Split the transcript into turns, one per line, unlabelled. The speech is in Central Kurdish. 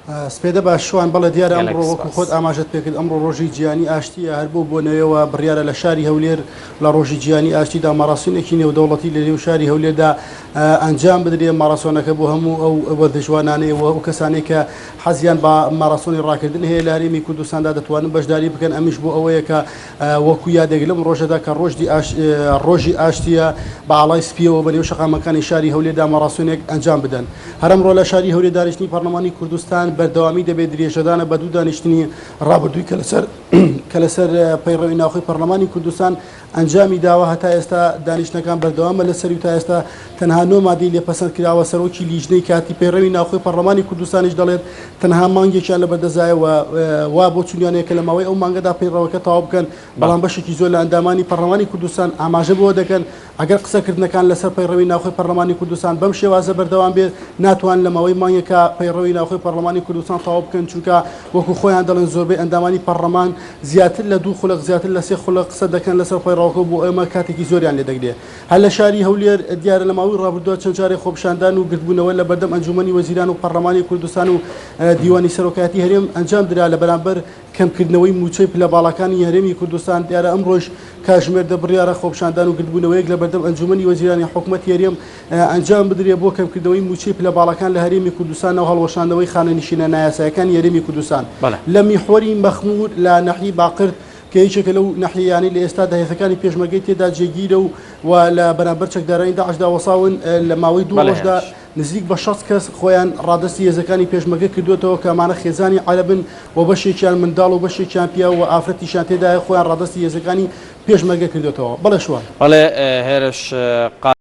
سپێدە باش شوان، بەڵێ دیارە
گەلەک
ئەمڕۆ وەکو
سپاس.
خۆت ئاماژەت پێکرد ئەمڕۆ ڕۆژی جیهانی ئاشتییە، هەر بەو بۆنەیەوە بڕیارە لە شاری هەولێر لە ڕۆژی جیهانی ئاشتیدا ماڕاسۆنێکی نێودەوڵەتی لە نێو شاری هەولێردا ئەنجام بدرێ، ماڕاسۆنەکە بۆ هەموو ئەو وەرزشوانانەیە و ئەو کەسانەی کە حەزیان بە ماڕاسۆنی ڕاکردن هەیە لە هەرێمی کوردستاندا دەتوانن بەشداری بکەن، ئەمیش بۆ ئەوەیە کە وەکو یادێک لەم ڕۆژەدا کە ڕۆژی ئاشتییە بە ئاڵای سپییەوە بە نێو شەقامەکانی شاری هەولێردا ماڕاسۆنێک ئەنجام بدەن. هەر ئەمڕۆ لە شاری هەولێر دانیشتنی پەڕلەمانی کوردستان بەردەوامی دەبێت، درێژەدانە بە دوو دانیشتنی ڕابردووی کە لەسەر کە لەسەر پەیڕەوی ناوخۆی پەڕلەمانی کوردستان ئەنجامی داوە، هەتا ئێستا دانیشتنەکان بەردەوامە لەسەری و تا ئێستا تەنها نۆ مادەی لێ پەسەند کراوە، سەرۆکی لیژنەی کاتی پەیڕەوی ناوخۆی پەڕلەمانی کوردستانیش دەڵێت تەنها مانگێکیان لەبەردەستایە و وا بۆچوونیان هەیە کە لە ماوەی ئەو مانگەدا پەیڕەوەکە تەواو بکەن، بەڵام بەشێکی زۆر لە ئەندامانی پەڕلەمانی کوردستان ئاماژە بەوە دەکەن ئەگەر قسەکردنەکان لەسەر پەیڕەوی ناوخۆی پەرلەمانی کوردستان بەم شێوازە بەردەوام بێت، ناتوانن لە ماوەی مانگێکا پەیڕەوی ناوخۆی پەرلەمانی کوردستان تەواو بکەن، چونکە وەکو خۆیان دەڵێن زۆربەی ئەندامانی پەرلەمان زیاتر لە دوو خولەک زیاتر لە سێ خولەک قسە دەکەن لەسەر پەیڕەوەکە و بۆ ئێمە کاتێکی زۆریان لێ دەگرێت. هەر لە شاری هەولێر دیارە لە ماوەی ڕابردووە چەند جارێک خۆپیشاندان و گردبوونەوە لە بەردەم ئەنجوومەنی وەزیران و پەرلەمانی کوردستان و دیوانی سەرۆکایەتی هەرێم ئەنجام درا لە بەرامبەر کەمکردنەوەی مووچەی پلە باڵاکانی هەرێمی کوردستان، دیارە ئەمڕۆیش کاژمێر دە بڕیارە خۆپیشاندان و گردبوونەوەیەک لەبەردەم ئەنجوومەنی وەزیرانی حکومەتی هەرێم ئەنجام بدرێت بۆ کەمکردنەوەی مووچەی پلە باڵاکان لە هەرێمی کوردستان و هەڵوەشاندنەوەی خانەنشینە نایاسایەکانی هەرێمی کوردستان لە میحوەری مەخموور لە ناحیەی باقرد کە یەکێکە لەو ناحیەیانەی لە ئێستادا هێزەکانی پێشمەرگەی تێدا جێگیرە و و لە بەرامبەر چەکدارانی داعشدا وەساون لە ماوەی دوو ڕۆژدا نزیک بە 60 کەس خۆیان ڕادەستی هێزەکانی پێشمەرگە کردووەتەوە کە ئەمانە خێزانی عەرەبن و بەشێکیان منداڵ و بەشێکیان پیاو و ئافرەتیشیان تێدایە خۆیان ڕادەستی هێزەکانی پێشمەرگە کردووەتەوە. بەڵێ شوان.
بەڵێ هێرش قادر.